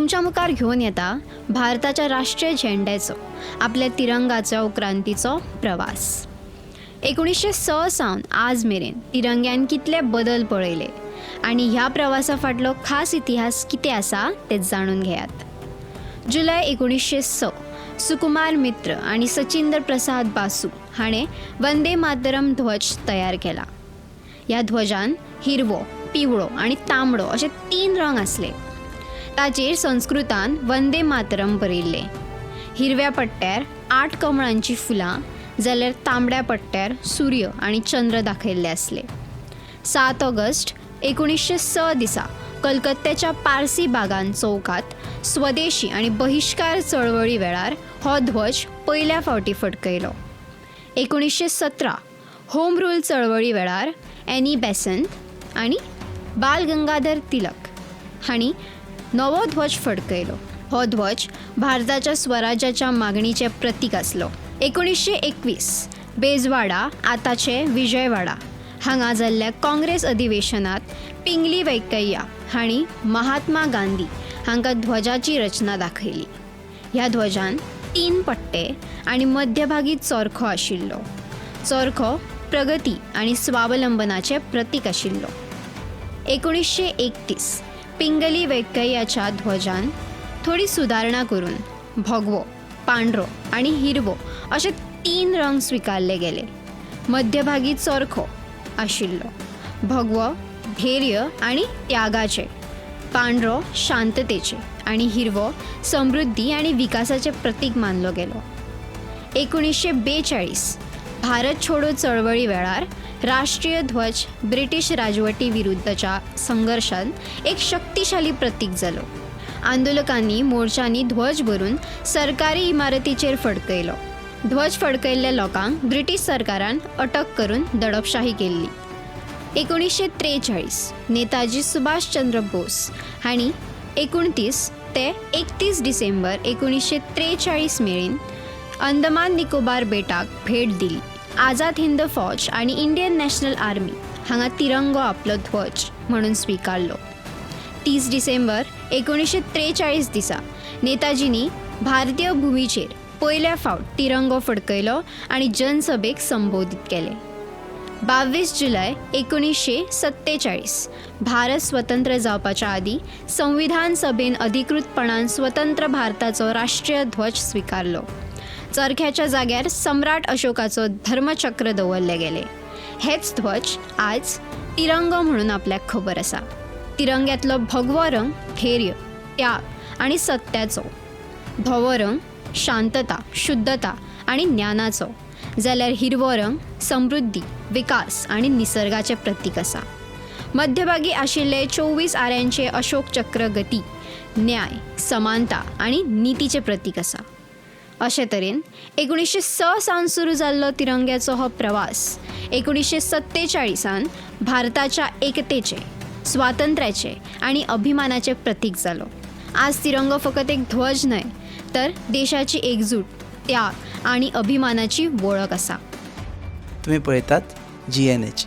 तुमच्या मुखार घेवन येता भारताच्या राष्ट्रीय झेंड्याचो, आपल्या तिरंगाचो क्रांतीचो प्रवास. 1906 सावन आज मेरेन तिरंग्यान कितले बदल पळयले आनी ह्या प्रवासा फाटलो खास इतिहास कितें आसा तें जाणून घेयात. जुलय 1906, सुकुमार मित्र आनी सचिंद्र प्रसाद बासू हाणें वंदे मातरम ध्वज तयार केला. ह्या ध्वजान हिरवो, पिवळो आनी तांबडो अशे तीन रंग आसले. ताचेर संस्कृतान वंदे मातरम बरयल्लें. हिरव्या पट्ट्यार आठ कमळांचीं फुलां जाल्यार तांबड्या पट्ट्यार सूर्य आनी चंद्र दाखयल्ले आसले. 7 ऑगस्ट 1906 दिसा कलकत्त्याच्या पारसी बागान चौकात स्वदेशी आनी बहिश्कार चळवळी वेळार हो ध्वज पयल्या फावटी फडकयलो. 1917 होम रूल चळवळी वेळार एनी बेसंत आनी बाल गंगाधर तिलक हांणी नवो ध्वज फडकयलो. हो ध्वज भारताच्या स्वराज्याच्या मागणीचें प्रतीक आसलो. 1921 बेजवाडा, आतांचे विजयवाडा हांगा जाल्ल्या काँग्रेस अधिवेशनात पिंगली वेंकय्या हांणी महात्मा गांधी हांकां ध्वजाची रचना दाखयली. ह्या ध्वजान तीन पट्टे आनी मध्यभागी चरखो आशिल्लो. चरखो प्रगती आनी स्वावलंबनाचें प्रतीक आशिल्लो. 1931 पिंगली वेंकय्याच्या ध्वजान थोडी सुदारणा करून भगवो, पांढरो आनी हिरवो अशे तीन रंग स्विकारले गेले. मध्यभागी चरखो आशिल्लो. भगवो धैर्य आनी त्यागाचे, पांढरो शांततेचे आनी हिरवो समृद्धी आनी विकासाचें प्रतीक मानलो गेलो. 1942 भारत छोडो चळवळी वेळार राष्ट्रीय ध्वज ब्रिटीश राजवटी विरुद्धच्या संघर्शांत एक शक्तिशाली प्रतीक जालो. आंदोलकांनी मोर्चांनी ध्वज भरून सरकारी इमारतीचेर फडकयलो. ध्वज फडकयल्ल्या लोकांक ब्रिटीश सरकारान अटक करून दडपशाही केल्ली. 1943 नेताजी सुभाषचंद्र बोस हांणी 29 ते 31 डिसेंबर 1943 मेरेन अंदमान निकोबार बेटाक भेट दिली. आझाद हिंद फौज आनी इंडियन नॅशनल आर्मी हांगा तिरंगो आपलो ध्वज म्हणून स्विकारलो. 30 डिसेंबर 1943 दिसा नेताजींनी भारतीय भुमीचेर पयल्या फावट तिरंगो फडकयलो आनी जनसभेक संबोधीत केलें. 22 जुलय 1947 भारत स्वतंत्र जावपाच्या आदीं संविधान सभेन अधिकृतपणान स्वतंत्र भारताचो राष्ट्रीय ध्वज स्विकारलो. चरख्याच्या जाग्यार सम्राट अशोकाचो धर्मचक्र दवरले गेले. हेच ध्वज आज तिरंगो म्हणून आपल्याक खबर आसा. तिरंग्यातलो भगवो रंग धैर्य, त्याग आनी सत्याचो, धवो रंग शांतता, शुद्धता आनी ज्ञानाचो, जाल्यार हिरवो रंग समृद्धी, विकास आनी निसर्गाचें प्रतीक आसा. मध्यभागी आशिल्ले 24 आऱ्यांचे अशोक चक्र गती, न्याय, समानता आनी नितीचें प्रतीक आसा. अशे तरेन 1906 सावन सुरू जाल्लो तिरंग्याचो हो प्रवास 1947 भारताच्या एकतेचे, स्वातंत्र्याचे आनी अभिमानाचे प्रतीक जालो. आज तिरंगो फकत एक ध्वज न्हय, तर देशाची एकजूट, त्याग आनी अभिमानाची वळख आसा. तुमी पळयतात जीएनएच.